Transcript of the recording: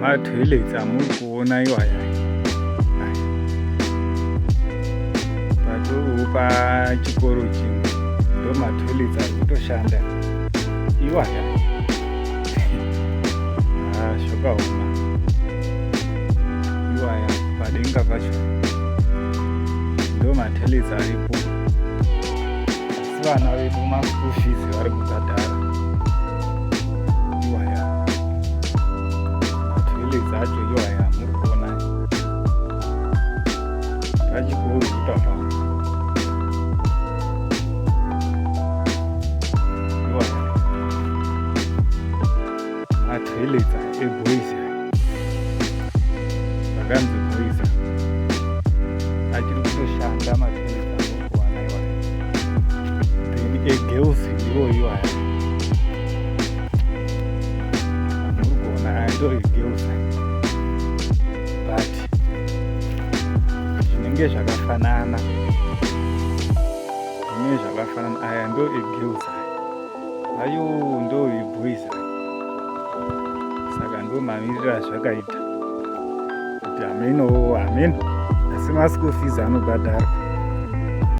Matoilets amuri kuona iwaya patoriwo pachikoro chimwe ndo matoilets ari kutoshanda iwaya. Ah, zvakaoma iwaya padenga pacho ndo matoilets aripo asi vana vedu maschool fees vari kubhadhara iwaya matoilets acho iwaya muri kuona pachikoro ipapa iwaya matoilets eboys vakanzi boys achiri kutoshanda matoilets amuri kuwana iwaya then egirls ndiwo iwaya amuri kuona aya ndo egirls but zvinenge zvakafanana zvinenge zvakafanana aya ndo egirls aya ayo ndo eboys aya saka ndo mamiriro azvakaita kuti hamenowo hameno asi maschool fees anobhadharwa.